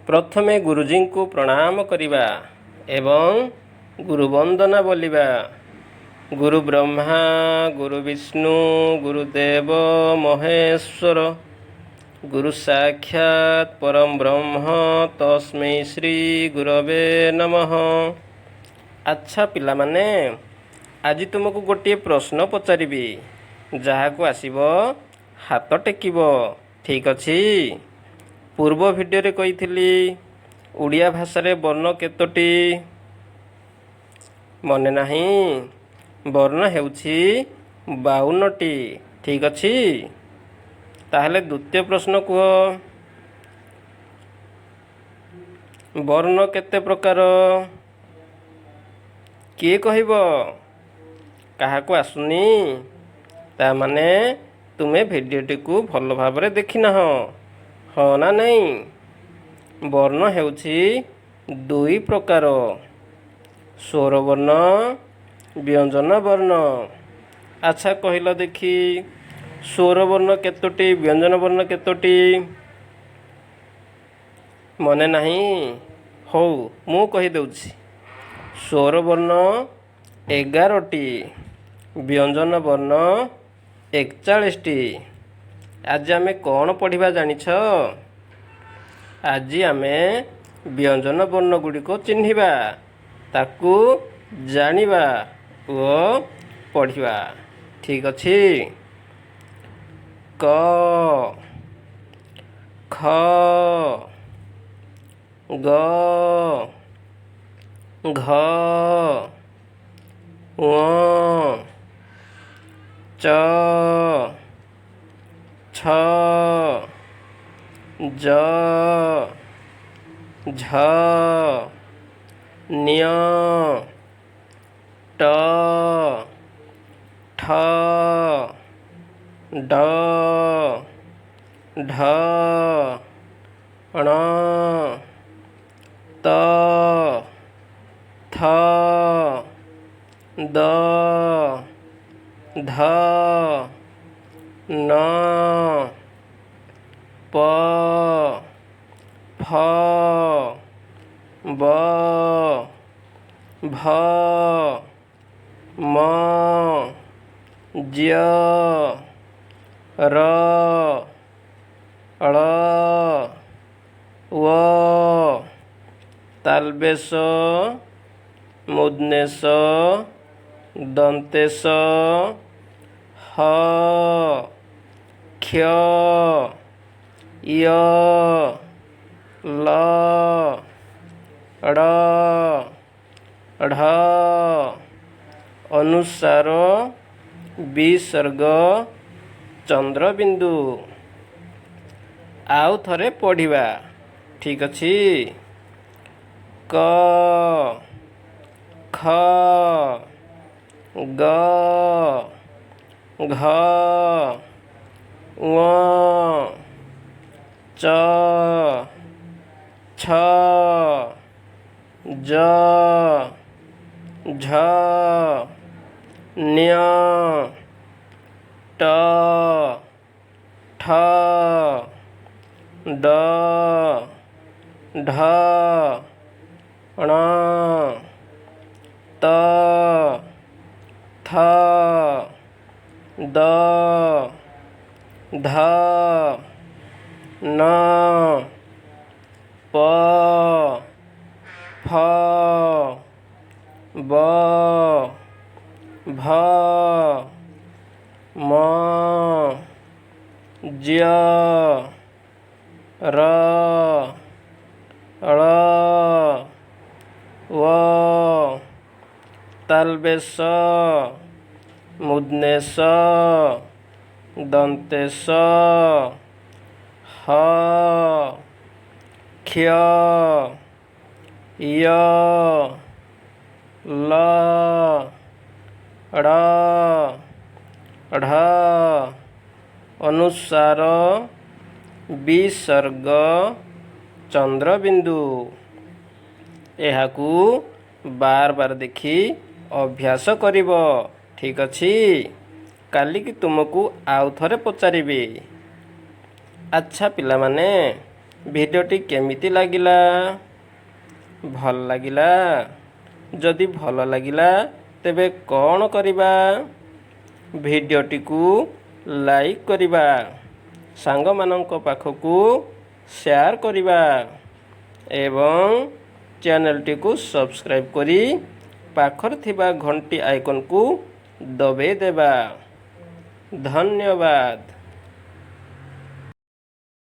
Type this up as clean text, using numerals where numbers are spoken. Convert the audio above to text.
ପ୍ରଥମେ ଗୁରୁଜୀଙ୍କୁ ପ୍ରଣାମ କରିବା ଏବଂ ଗୁରୁବନ୍ଦନା ବୋଲିବା। ଗୁରୁ ବ୍ରହ୍ମା, ଗୁରୁ ବିଷ୍ଣୁ, ଗୁରୁଦେବ ମହେଶ୍ୱର, ଗୁରୁ ସାକ୍ଷାତ ପରମ ବ୍ରହ୍ମ, ତସ୍ମୈ ଶ୍ରୀ ଗୁରବେ ନମଃ। ଆଚ୍ଛା ପିଲାମାନେ, ଆଜି ତୁମକୁ ଗୋଟିଏ ପ୍ରଶ୍ନ ପଚାରିବି। ଯାହାକୁ ଆସିବ ହାତ ଟେକିବ, ଠିକ୍ ଅଛି? ପୂର୍ବ ଭିଡ଼ିଓରେ କହିଥିଲି, ଓଡ଼ିଆ ଭାଷାରେ ବର୍ଣ୍ଣ କେତୋଟି? ମନେ ନାହିଁ? ବର୍ଣ୍ଣ ହେଉଛି 52ଟି, ଠିକ୍ ଅଛି? ତାହେଲେ ଦ୍ୱିତୀୟ ପ୍ରଶ୍ନ କୁହ, ବର୍ଣ୍ଣ କେତେ ପ୍ରକାର? କିଏ କହିବ? କାହାକୁ ଆସୁନି? ତା ମାନେ ତୁମେ ଭିଡ଼ିଓଟିକୁ ଭଲ ଭାବରେ ଦେଖିନାହଁ, ହଁ ନା ନାହିଁ? ବର୍ଣ୍ଣ ହେଉଛି ଦୁଇ ପ୍ରକାର, ସ୍ୱରବର୍ଣ୍ଣ, ବ୍ୟଞ୍ଜନ ବର୍ଣ୍ଣ। ଆଚ୍ଛା କହିଲ ଦେଖି, ସ୍ୱରବର୍ଣ୍ଣ କେତୋଟି, ବ୍ୟଞ୍ଜନ ବର୍ଣ୍ଣ କେତୋଟି? ମନେ ନାହିଁ? ହଉ, ମୁଁ କହିଦେଉଛି। ସ୍ୱରବର୍ଣ୍ଣ 11ଟି, ବ୍ୟଞ୍ଜନ ବର୍ଣ୍ଣ 41ଟି। ଆଜି ଆମେ କ'ଣ ପଢ଼ିବା ଜାଣିଛ? ଆଜି ଆମେ ବ୍ୟଞ୍ଜନ ବର୍ଣ୍ଣ ଗୁଡ଼ିକ ଚିହ୍ନିବା, ତାକୁ ଜାଣିବା ଓ ପଢ଼ିବା, ଠିକ୍ ଅଛି? କ, ଖ, ଗ, ଘ, ଙ, ଚ, ଛ, ଜ, ଝ, ନ୍ୟ, ଟ, ଠ, ଡ, ଢ, ଣ, ତ, ଥ, ଦ, ଧ, ନ, ପ, ଫ, ବ, ଭ, ମ, ଜ୍ୟ, ର, ଳ, ୱ, ତାଲବେଶ, ମୁଦନେଶ, ଦନ୍ତେଶ, ହ, କ୍ଷ, ୟ, ଲ, ଡ଼, ଢ, ଅନୁସାର, ବିସର୍ଗ, ଚନ୍ଦ୍ରବିନ୍ଦୁ। ଆଉ ଥରେ ପଢ଼ିବା, ଠିକ୍ ଅଛି? କ, ଖ, ଗ, ଘ, ଙ, ଚ, ଛ, ଜ, ଝ, ନ୍ୟ, ଟ, ଠ, ଡ, ଢ, ଣ, ତ, ଥ, ଦ, ଧ, ନ, ପ, ଫ, ବ, ଭ, ମ, ଜ୍ୟ, ର, ଳ, ୱ, ତାଲବେଶ, ମୁଦନେଶ, ଦନ୍ତେଶ, ହ, କ୍ଷ, ୟ, ଲ, ଡ଼, ଢ, ଅନୁସାର, ବିସର୍ଗ, ଚନ୍ଦ୍ରବିନ୍ଦୁ। ଏହାକୁ ବାର ବାର ଦେଖି ଅଭ୍ୟାସ କରିବ, ଠିକ୍ ଅଛି? କାଲିକି ତୁମକୁ ଆଉ ଥରେ ପଚାରିବି। ଆଚ୍ଛା ପିଲାମାନେ, ଭିଡ଼ିଓଟି କେମିତି ଲାଗିଲା? ଭଲ ଲାଗିଲା? ଯଦି ଭଲ ଲାଗିଲା, ତେବେ କ'ଣ କରିବା? ଭିଡ଼ିଓଟିକୁ ଲାଇକ୍ କରିବା, ସାଙ୍ଗମାନଙ୍କ ପାଖକୁ ସେୟାର କରିବା ଏବଂ ଚ୍ୟାନେଲଟିକୁ ସବସ୍କ୍ରାଇବ୍ କରି ପାଖରେ ଥିବା ଘଣ୍ଟି ଆଇକନ୍କୁ ଦବେଇ ଦେବା। ଧନ୍ୟବାଦ।